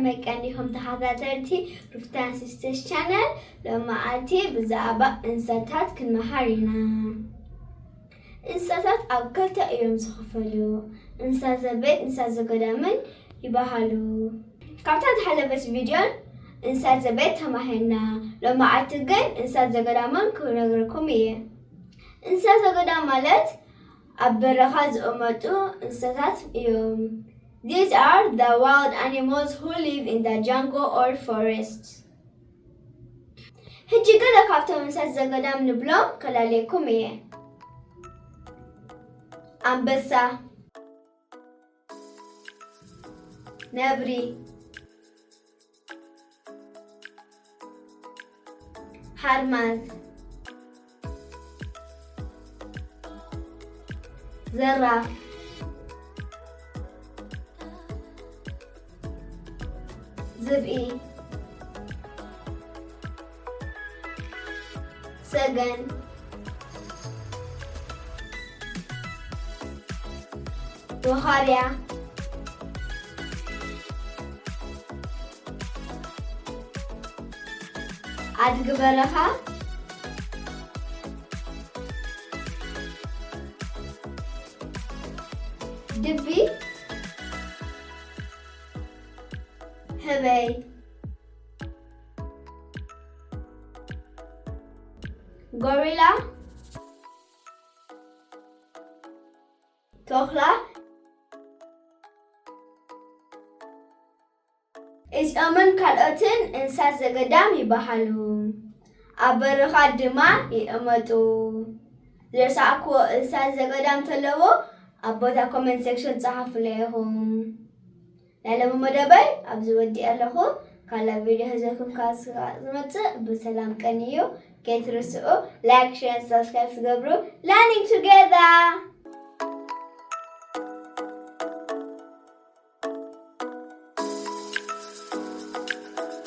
መቀኒኹም ተኸታተልቲ ሩፍታን ሲስተርስ ቻነል፣ ሎማዓንቲ ብዛዕባ እንስሳታት ክንመሃር ኢና። እንስሳታት ኣብ ክልተ እዮም ዝኽፈሉ። እንስሳ ዘቤት፣ እንስሳ ዘገዳምን ይበሃሉ። ካብታ ዝሓለፈት ቪድዮን እንስሳ ዘቤት ተማሂርና። ሎማዓንቲ ግን እንስሳ ዘገዳምን ክነግረኩም እየ። እንስሳ ዘገዳም ማለት ኣብ በረኻ ዝቕመጡ እንስሳታት እዮም። These are the wild animals who live in the jungle or forest. ሕጂ ገለ ካብቶም እንስሳት ዘገዳም ንብሎም ከላለየኩም እየ። ኣንበሳ፣ ነብሪ፣ ሓርማዝ፣ ዘራፍ፣ ዝብኢ፣ ሰገን፣ ወኻርያ፣ ኣድጊ በረኻ፣ ድቢ፣ ህበይ፣ ጎሪላ፣ ተኹላ፣ እዚኦምን ካልኦትን እንስሳት ዘገዳም ይበሃሉ። ኣብ በረኻ ድማ ይቕመጡ። ዝረሳዕክዎ እንስሳት ዘገዳም ተለዎ ኣብ ቦታ ኮመንት ሴክሽን ጸሓፉለይ ኢኹም። ናይ ሎሚ መደበይ ኣብዚ ወዲኤ ኣለኹ። ካልእ ቪድዮ ሒዘልኩም ካብ ዝመጽእ ብሰላም ቀንዩ። ከይትርስኡ ላይክ፣ ሼር፣ ሳብስክራይብ ትገብሩ። Learning together!